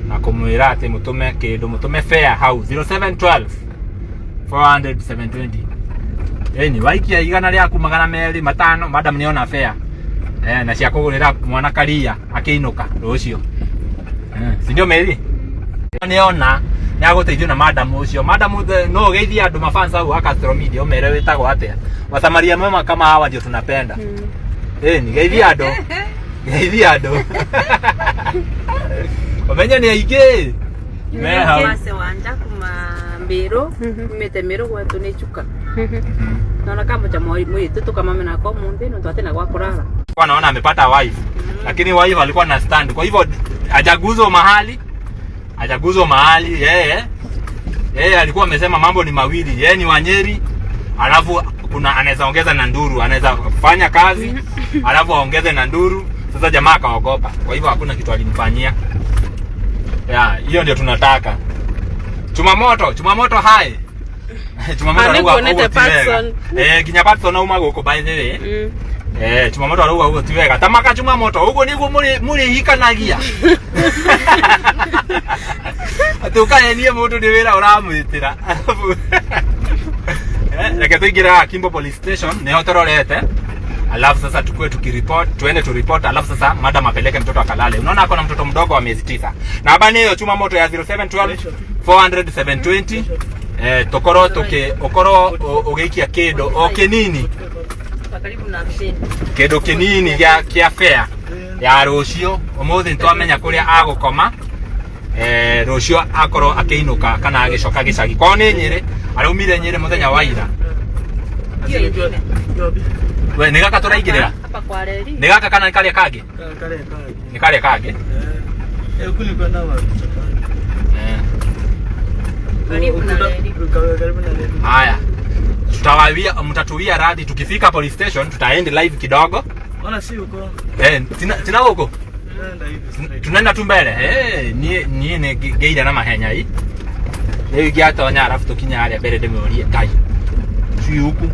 na kũmwĩra atĩ mũtũme kĩndũ, mũtũme fare hau 0712 400 720. Ĩni waikia igana rĩaku magana merĩ matano, madam nĩona fare. Na cia kũgũrĩra mwana karia akĩinũka rũciũ. Si ndio Mary? Nĩona nĩagũteithio na madam ũcio. Madam no ũgeithie andũ mafans au a Castro Media ũmere wĩtagwo atĩa. Wasamaria mema kama hawa ndio tunapenda. Ĩni geithia andũ. Geithia andũ. Ũmenye nĩ aingĩ. Me hau. Mase wanja kuma Mbiru, umĩte Mĩrũ gwetũ nĩ Chuka. Naona kama cha mwitu tukamamena kwa mundu no twatena gwa kulala. Kwa naona amepata wife. Lakini wife alikuwa na stand. Kwa hivyo hajaguzwa mahali. Hajaguzwa mahali yeye. Yeye alikuwa amesema mambo ni mawili. Yeye ni Wanyeri, alafu kuna anaweza ongeza na nduru, anaweza fanya kazi, alafu aongeze na nduru. Sasa jamaa akaogopa. Kwa hivyo hakuna kitu alimfanyia. Ya, hiyo ndio tunataka. Chumamoto, chumamoto hai. Chumamoto arauga Anĩkuonete ũguo ti wega. Patson. Nginya Patson auma gũkũ by the way. Chumamoto arauga ũguo ti wega. Tamaka chumamoto, ũguo nĩguo mũrĩhikanagia. Atĩ ũkahenie mũndũ nĩ wĩra ũramwĩtĩra. Arabu reke tũingĩre haha Kimbo Police Station nĩho tũrorete. Alafu sasa tukue tukireport, tuende tu report, alafu sasa madam apeleke mtoto akalale. Unaona ako na mtoto mdogo wa miezi 9. Namba nĩ ĩyo chuma moto ya 0712 400 720. Tũkorwo tũkĩ ũkorwo ũgĩikia kĩndũ o kĩnini, Karibu na hamsini. kĩndũ kĩnini gĩa kĩa fare ya rũciũ. Ũmũthĩ nĩtwamenya kũrĩa agũkoma. Rũciũ akorwo akĩinũka kana agĩcoka gĩcagi. Korwo nĩ Nyĩrĩ, araumire Nyĩrĩ mũthenya wa ira. We nĩ gaka tũraingĩrĩra? Hapa kwa reli. Nĩ gaka kana nĩ karĩa kangĩ? Nĩ karĩa kangĩ. Karibu na reli. Haya. Tutawawia, mtatuwia radhi tukifika police station tutaend live kidogo. Ona si uko. Tina huko. Tunaenda hivi straight. Tunaenda tu mbere. Niĩ nĩ ngeire na mahenya i. Rĩu ingĩatonya arabu tũkinya harĩa mbere ndĩmũrie Ngai. Si huku.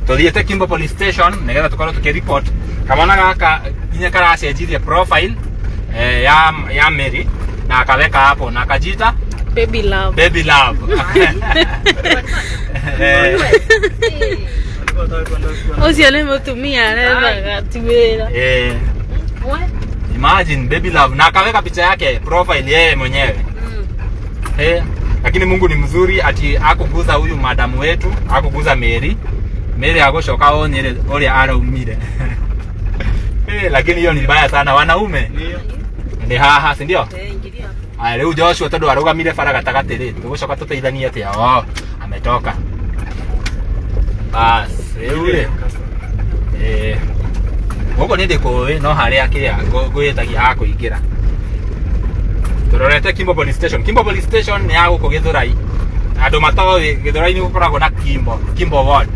Tũthiĩte Kimbo Police Station nĩgetha tũkorwo tũkĩ-report kamwana gaka nginya karacenjirie profile ya Mary na akaweka hapo na akajita Baby love. Baby love. Ũcio nĩ mũtumia arethaga ti wĩra. Eh. Imagine baby love na akaweka picha yake profile yeye mwenyewe. Eh, lakini Mungu ni mzuri ati akuguza huyu madamu wetu, akuguza Mary. Mary agũcoka onire ũrĩa araumire. Eh, lakini hiyo ni mbaya sana wanaume. Nĩ haha, si ndio? Aya, rĩu Joshua tondũ arũgamire bara gatagatĩ rĩ, tũgũcoka tũteithanie atĩa? Oh, ametoka. Bas, rĩu rĩ. Eh, gũkũ nĩ ndĩkũĩ no harĩa kĩrĩa ngwĩtagia ha kũingĩra. Tũrorete Kimbo Police Station. Kimbo Police Station nĩ ya gũkũ Gĩthũrai. Andũ matoĩ Gĩthũrai nĩ gũkoragwo na Kimbo, Kimbo Ward.